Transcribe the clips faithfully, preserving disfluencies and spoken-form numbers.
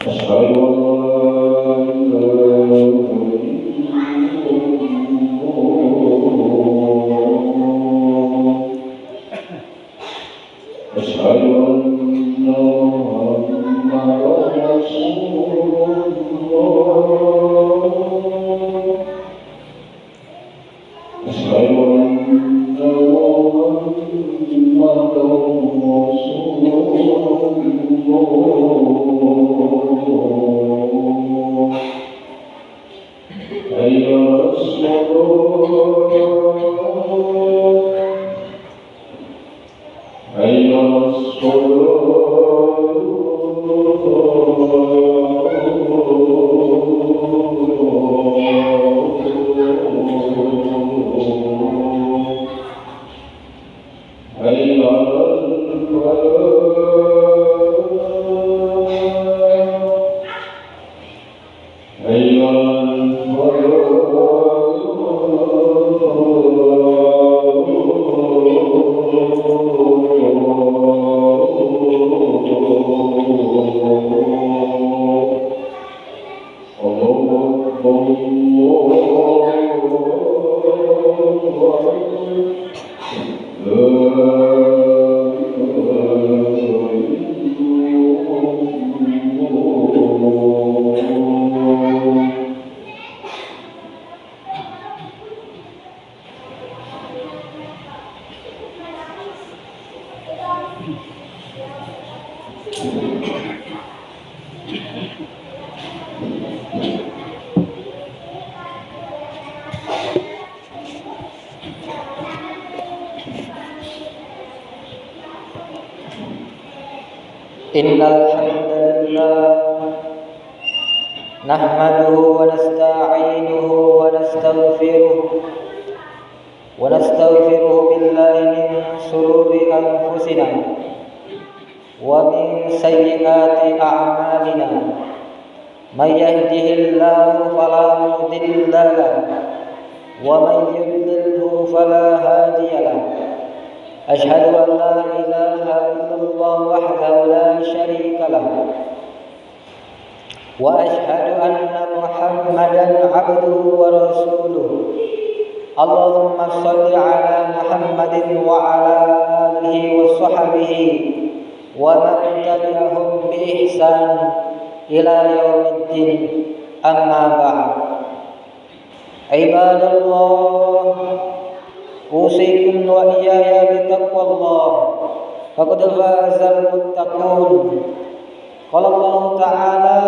أشهد أن لا إله إلا الله. أشهد أن محمدا رسول الله. أشهد أن محمدا رسول الله. حي على الصلاة. حي على الصلاة. حي على الفلاح. حي على الفلاح. الله أكبر، الله أكبر. لا إله إلا الله. إن الحمد لله نحمده ونستعينه ونستغفره، ونستغفره بالله من شرور أنفسنا ومن سيئات أعمالنا. من يهده الله فلا مضل له، ومن يضلله فلا هادي له. أشهد أن لا إله إلا الله وحده لا شريك له، وأشهد أن محمدا عبده ورسوله. اللهم صل على محمد وعلى آله وصحبه ومن تبعهم بإحسان إلى يوم الدين. أما بعد. عباد الله، أوصيكم وإياي بتقوى الله، فقد فاز المتقون. قال الله تعالى: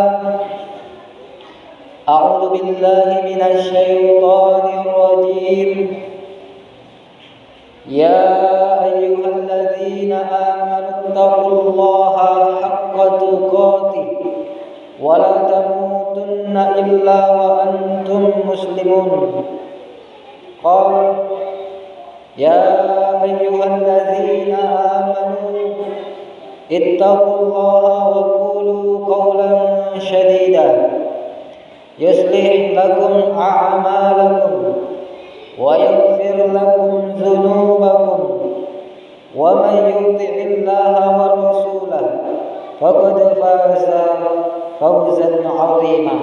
أعوذ بالله من الشيطان الرجيم. يا أيها الذين آمنوا اتقوا الله حق تقاته ولا تموتن إلا وأنتم مسلمون. قال: يا أيها الذين آمنوا اتقوا الله وقولوا قولا سديدا يصلح لكم أعمالكم ويغفر لكم ذنوبكم ومن يطع الله ورسوله فقد فاز فوزا عظيما.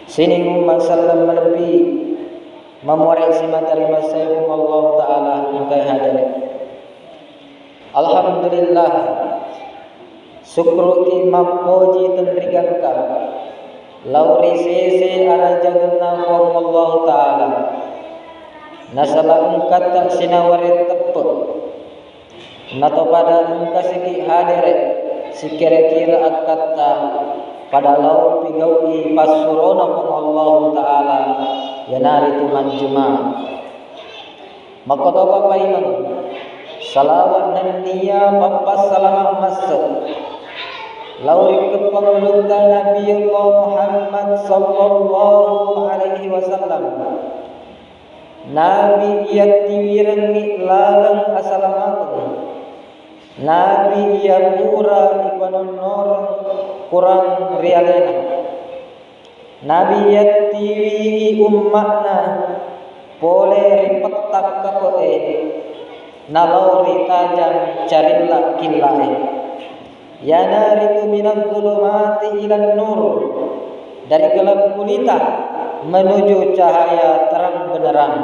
Sining umma selleng malebbi, mamuare simata ri massaifung Allah Ta'ala engkae hadere. Alhamdulillah, sukkuruki mappoji tenrigangka lao ri sese arajangenna Puang Allah Ta'ala. Nasaba engkatta sinaware teppe, nato pada engkasiki hadere sikira-kira akkatta pada lao pigau'i passurona Puang Allah Ta'ala, iyanaritu majjuma. Makkotoppa paimeng, salawa nenniya pappassalama masse lao ri keppangulutta Nabiullah Muhammad sallallahu alaihi wasallam. Nabi iya tiwirengngi laleng asalamakeng. Nabi iya pura ipanonnoreng kurang ri alena. Nabi iya tiwii umma'na pole ri pettak kape'e nalao ri tajang carilla-killae. Iyanaritu minadz-dzulumati ilan nur, dari gelap gulita menuju cahaya terang benderang.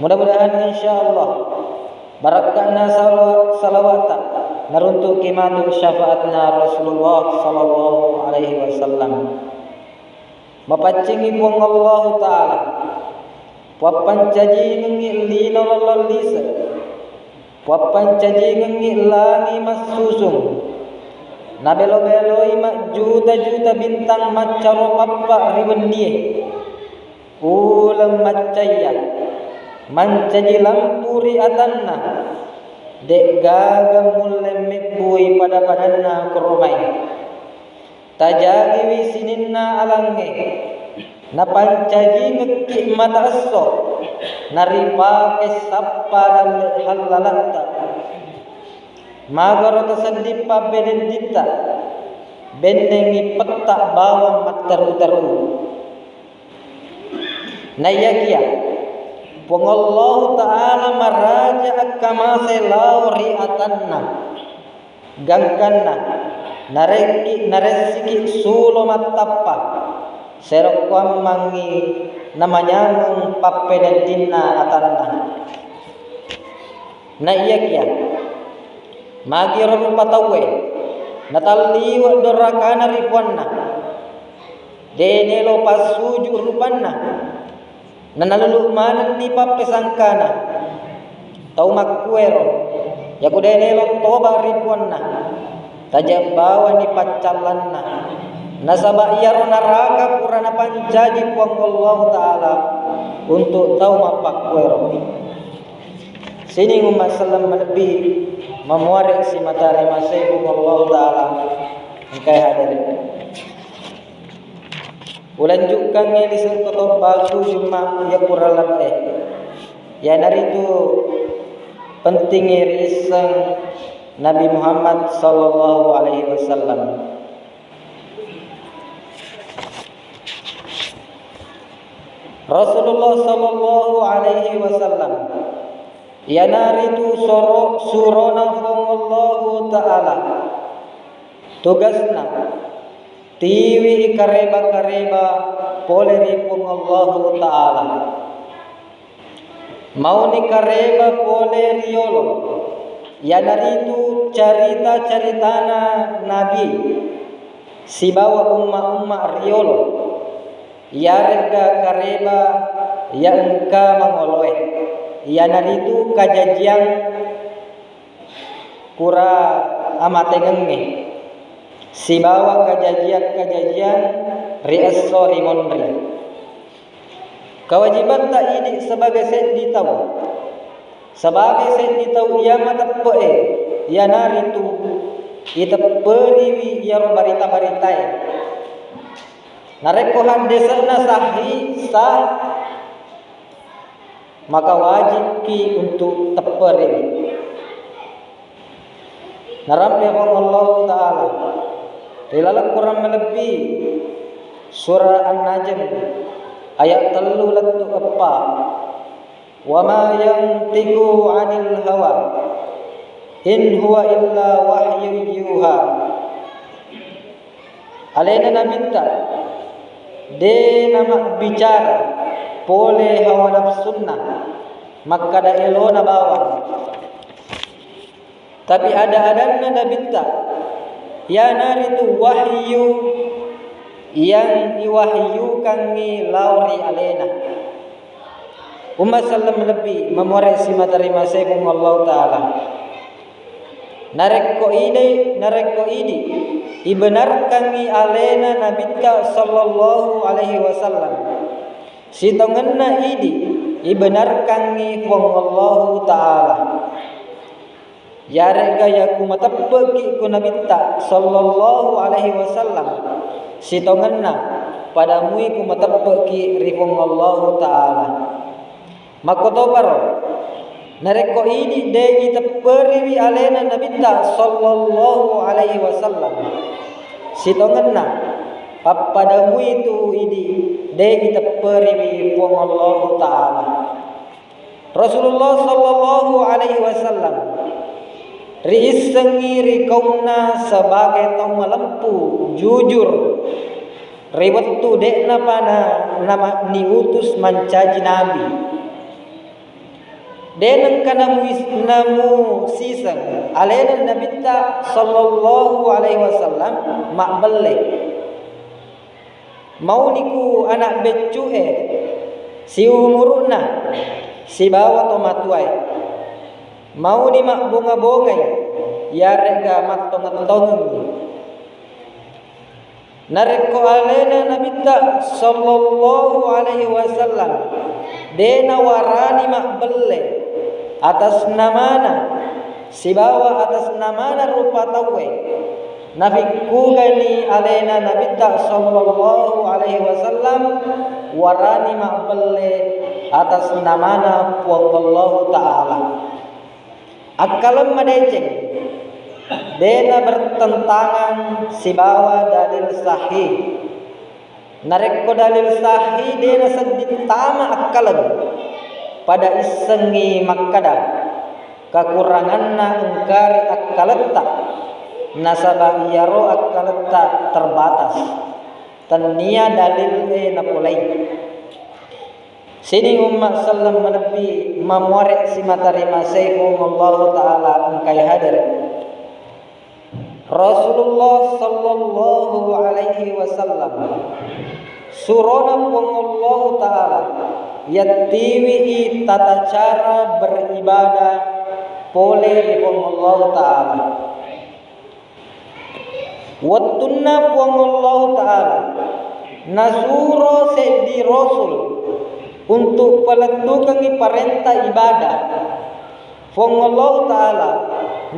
Mudah-mudahan, insyaallah, barakka'na salawa-, salawata naruntu'ki matu syafaatna Rasulullah sallallahu alaihi wasallam. Mapaccingi Puang Allahu Ta'ala, puappancajingengngi lino lollong lise, puappancajingengngi langi massusung, nabelo-beloi majjuta-juta bintang maccaro pappa ri wennie, uleng maccayya, mancaji lampu ri atanna, de'gaga mulle mebbui pada-padanna koromae. Tajagiwi sininna alangnge, napancajingekki mata esso, naripake sappa dalle hallalatta. Magaro tasedding pabberedditta, bennengngi petta bawang matteru-teru. Naiyakiya Puang Allahu Ta'ala maraja akkamase lao ri atanna. Gangkanna, narekki-, naressiki sulo mattappa, serokkoammangngi namanyameng pappeneddinna atanna. Naiyakiya, magiro rupa tauwe, natalliwe dorakana ri puanna, de nelo passuju rupanna, nanalulu manenni pappesangkana. Tau makkuero, yaku de nelo toba ri puanna, tajeng bawani paccallanna. Nasaba iyaro naraka pura napancaji Puang Allahu Ta'ala untuk tau mappakkuero. Sining umma selleng malebbi mamuare simata ri masei Puang Allahu Ta'ala engkae hadere. Ulanjukkangngi liseng kotobbaku Jumma iya pura labe'e. Iyanaritu pentingngi riisseng Nabi Muhammad sallallahu alaihi wasallam. Rasulullah sallallahu alaihi wasallam iyanaritu soro-, surona Puang Allahu Ta'ala. Tugasna, tiwi kareba-kareba pole ri Puang Allahu Ta'ala. Mauni kareba pole riyolo, iyanaritu carita-caritana Nabi sibawa umma-umma riyolo, iyaregga kareba iya engka mangoloe, iyanaritu kajajiang pura amatengengnge, sibawa kajajiang-kajajiang ri esso ri monri. Kewajibatta idi sebagai seddi tau, sebagai seddi tau iya mateppe'e, iyanaritu itepperiwi iyaro barita-baritae. Narekko haddese'na sahih, sah, maka wajibki untuk tepperiwi. Narampe Puang Allahu Ta'ala ri laleng Quran malebbi, surah An-Najm, ayat tellu lettu eppa, "Wa ma yantiqu 'anil hawa, in huwa illa wahyun yuha." Alena Nabitta de namabbicara pole hawa nafsunna, makkada elona bawang. Tapi ada-adanna Nabitta, iyanaritu wahyu yang iwahyukangngi lao ri alena. Umma selleng lebbi mamuare simata ri masei Puang Allahu Ta'ala. Narekko idi, narekko idi ibenarkangngi alena Nabitta sallallahu alaihi wasallam, sitongenna idi ibenarkangngi Puang Allahu Ta'ala. Iyaregga yakku mateppe'ki ku Nabitta sallallahu alaihi wasallam, sitongenna pada mui ku mateppe'ki ri Puang Allahu Ta'ala. Makkotoparo, narekko idi de itepperiwi alena Nabitta sallallahu alaihi wasallam, sitongenna pappada mui tu idi de itepperiwi Puang Allahu Ta'ala. Rasulullah sallallahu alaihi wasallam Riissengngi ri kaumna sebagai tau malempu, jujur, ri wettu de'napa na, nama niutus mancaji nabi. De' nengka namuis-, namusiseng alena Nabitta sallallahu alaihi wasallam mabbelle. Mauni ku ana' beccu'e siumuru'na sibawa tomatoae. Mauni mabbonga-bongai, iyare'ga mattongeng-tongengngi. Narekko alena Nabitta sallallahu alaihi wasallam de' nawarani mabbelle atas namana sibawa atas namana rupa tauwe, nafikkugani alena Nabitta sallallahu alaihi wasallam warani mabbelle atas namana Puang Allahu Ta'ala. Akkaleng madeceng, de'na bertentangan sibawa dalil sahih. Narekko dalil sahih de'na sedding tama akkaleng, pada issengngi makkada kakuranganna engka ri akkaletta, nasaba iyaro akkaletta terbatas, tennia dalil e napolei. Sining umma selleng malebbi mamuare simata rimasei Puang Allahu Ta'ala engkai hadere. Rasulullah sallallahu alaihi wasallam surona Puang Allahu Ta'ala yattiwi tata cara beribadah pole ri Puang Allahu Ta'ala. Wettunna Puang Allahu Ta'ala nasuro seddi rasul untuk palettukengngi parenta ibadah, Puang Allahu Ta'ala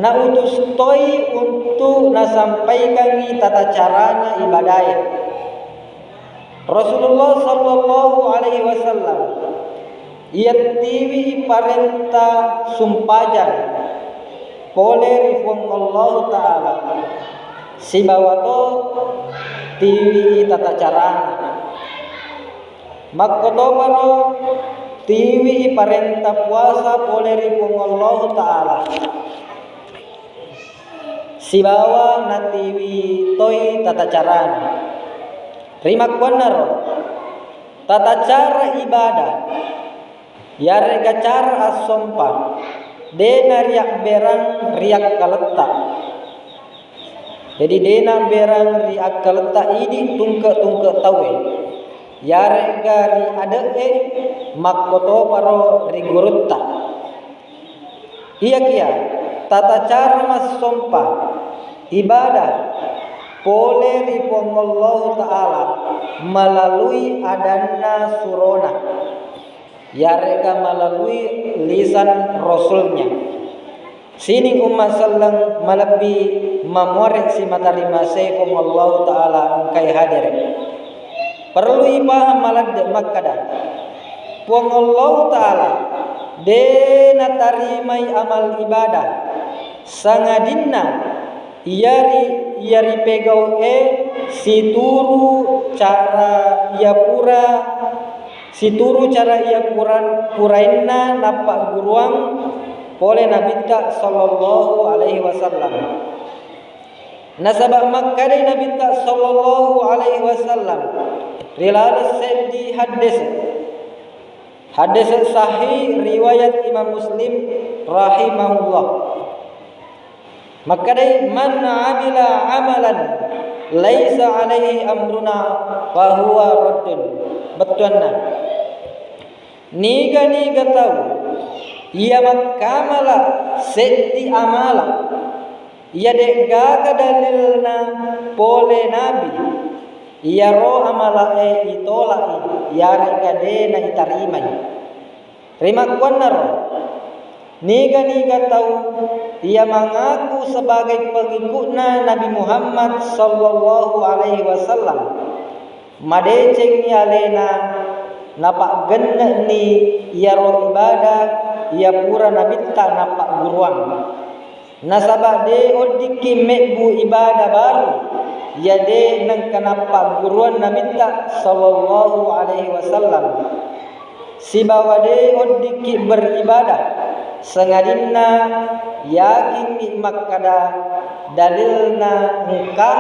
nautus toi untuk nasampaikangngi tata carana ibadae. Rasulullah sallallahu alaihi wasallam iyattiwi parenta sumpajang pole ri Puang Allahu Ta'ala, sibawa to tiwi tata carana. Makkotoparo tiwi parenta puasa pole ri Puang Allahu Ta'ala, sibawa natiwi toi tata carana. Rimakkuannaro, tata cara ibadah, iyare'ga cara assompa, de'na riabberang riakkaletta. Jadi, de'na berang ri akkaletta idi tungke-tungke tauwe, iyare'ga ri ade'e, makkotoparo ri gurutta. Iyakiya tata cara massompa ibadah pole ri Puang Allahu Ta'ala melalui adanna surona, iyare'ga melalui lisan rasulnya. Sining umma selleng malebbi mamuare simata rimasei Puang Allahu Ta'ala engkai hadere. Perlu ipahang maladde makkada, Puang Allahu Ta'ala de' natarimai amal ibadah sangadinna iyari-, iyaripegau'e situru cara iya pura, situru cara iya pura-, puraenna nappagguruang pole Nabitta sallallahu alaihi wasallam. Nasaba makkedai Nabitta sallallahu alaihi wasallam ri laleng seddi haddese, haddese sahih riwayat Imam Muslim rahimahullah. Makkedai, "Man amila amalan laisa alaihi amruna fahuwa raddun." Bettuanna, niga-niga tau iya makkamala seddi amala iya de'gaga dalilna pole Nabi, iyaro amalae itola'i, iyare'ga de' naitarimai. Rimakkuannaro, niga-niga tau iya mangaku sebagai pengikutna Nabi Muhammad sallallahu alaihi wasallam, madecengngi alena, napaggenne'ni iyaro ibadah iya pura Nabitta nappagguruang. Nasaba de' oddikki mebbu ibadah baru iya de' nengka nappagguruang Nabitta sallallahu alaihi wasallam, sibawa de' oddikki beribadah Sangadinna yakingngi makkada dalilna engka,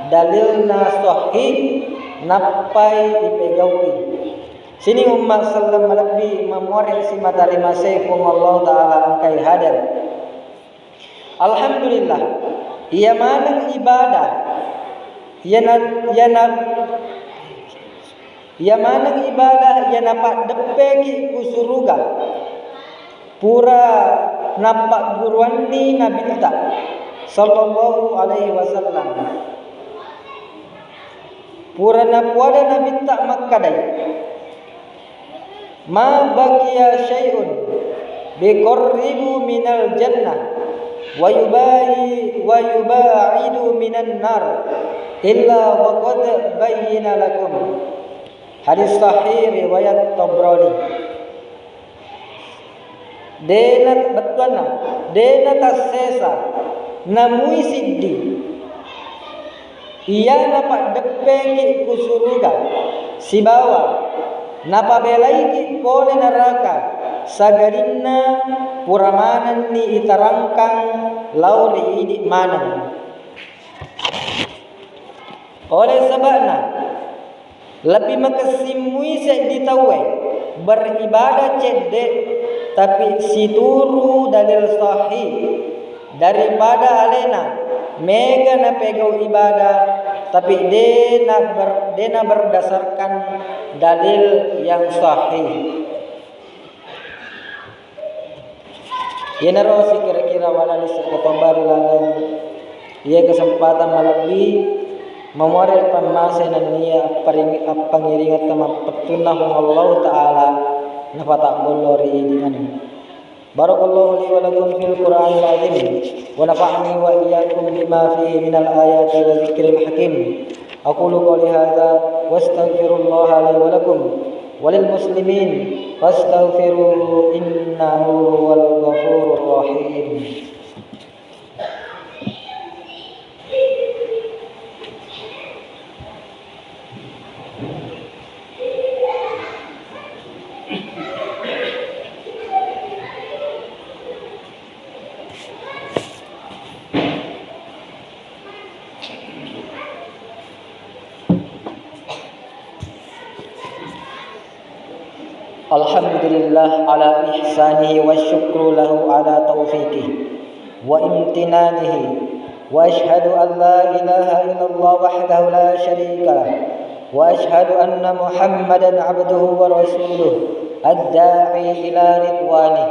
dalilna sahih, nappai ipegau'i. Sining umma selleng malebbi mamuare simata rimasei Puang Allah Ta'ala engkai hadere. Alhamdulillah, iya maneng ibadah, iya na-, iya na-, iya maneng ibadah iya napaddeppeki ku suruga. Pura nappagguruanni Nabitta sallallahu alaihi wasallam. Pura napuada Nabitta makkadai, "Ma baqiya syai'un yuqarribu minal jannah wa yubayi-, wa yuba'idu minan nar illa wa qad bayyana lakum." Hadis sahih riwayat Tabrani. Dena bettuanna, dena tassesa, namui siddi. Iya napaddeppeki ku suruga sibawa napabelaiki pole naraka, sagarinna pura manenni itarangkang lao ri idi maneng. Oleh sebabna, lebbi makessing mui seddi tauwe beribadah cedde, tapi situru dalil sahih daripada alena mega napegau ibadah, tapi de na ber-, de na berdasarkan dalil yang sahih. Iyanaro sikira-kira wala lisseng katoba ri laleng iye kesempatan malebbi mamuare pammase nenniya apparing-, appangiringetta mappettunna Puang Allahu Ta'ala napatabbollo ri idi maneng. Barakallahu li wa lakum fil Qur'anil azim wa nafa'ani wa iyyakum bima fihi minal ayati wa dzikril hakim. أقول قولي هذا وأستغفر الله لي ولكم وللمسلمين فاستغفروه إنه هو الغفور الرحيم. الحمد لله على إحسانه والشكر له على توفيقه وامتنانه، وأشهد أن لا إله إلا الله وحده لا شريك له، وأشهد أن محمدا عبده ورسوله الداعي إلى رضوانه.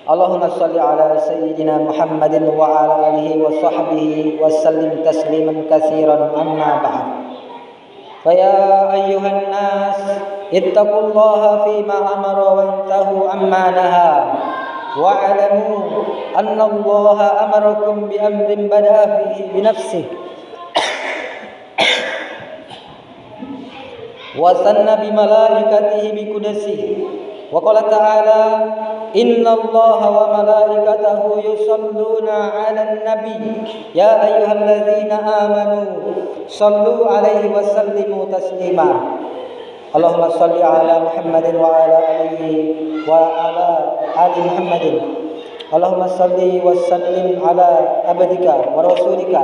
اللهم صل على سيدنا محمد وعلى آله وصحبه وسلم تسليما كثيرا، أما بعد. فيا أيها الناس، اتقوا الله فيما أمر وانتهوا عما نهى، واعلموا أن الله أمركم بأمر بدأ فيه بنفسه وثنى بملائكته بقدسه، وقال تعالى: إن الله وملائكته يصلون على النبي، يا أيها الذين آمنوا صلوا عليه وسلموا تسليما. اللهم صل على محمد وعلى آله وعلى آل محمد. اللهم صل وسلم على عبدك ورسولك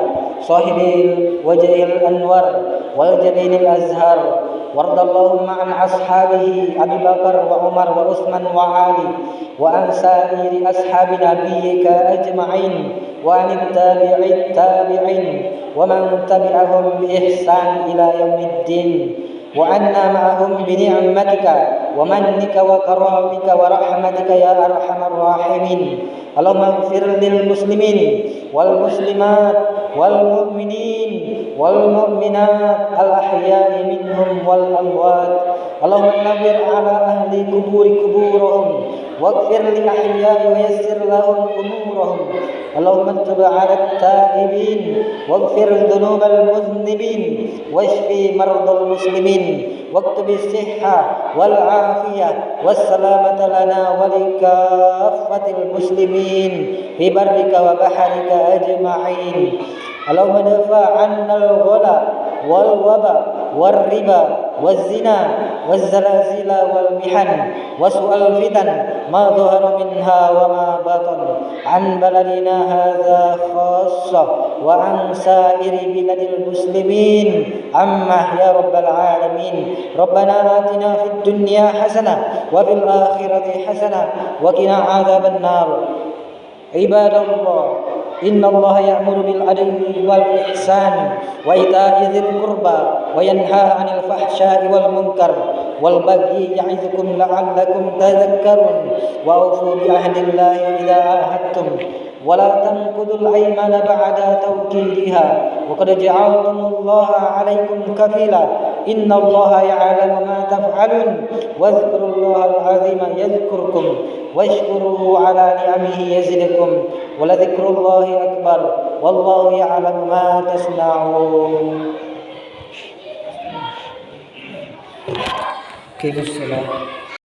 صاحب الوجه الأنور والجبين الأزهر، وارض اللهم عن أصحابه أبي بكر وعمر وعثمان وعلي، وعن سائر أصحاب نبيك أجمعين، وعن التابع التابعين، ومن تبعهم بإحسان إلى يوم الدين. وعنا معهم بنعمتك ومنك وكرمك ورحمتك يا أرحم الراحمين. اللهم اغفر للمسلمين والمسلمات والمؤمنين والمؤمنات الأحياء منهم والأموات. اللهم نور على أهل القبور قبورهم واغفر للأحياء ويسر لهم أمورهم. اللهم تب على التائبين واغفر ذنوب المذنبين واشف مرضى المسلمين واكتب الصحة والعافية والسلامة لنا ولكافة المسلمين في برك وبحرك أجمعين. اللهم ادفع عنا الغلا والوبا والربا والزنا والزلازل والمحن وسوء الفتن ما ظهر منها وما بطن عن بلدنا هذا خاصة وعن سائر بلاد المسلمين عامة يا رب العالمين. ربنا آتنا في الدنيا حسنة وفي الآخرة حسنة وقنا عذاب النار. عباد الله، إن الله يأمر بالعدل والإحسان وإيتاء ذي القربى وينهى عن الفحشاء والمنكر والبغي يعظكم لعلكم تذكرون. وأوفوا بعهد الله إذا عاهدتم ولا تنقضوا الأيمان بعد توكيدها وقد جعلتم الله عليكم كفيلا. إن الله يعلم ما تفعلون. واذكروا الله العظيم يذكركم واشكروه على نعمه يزدكم ولذكر الله أكبر والله يعلم ما تصنعون. أقيموا الصلاة.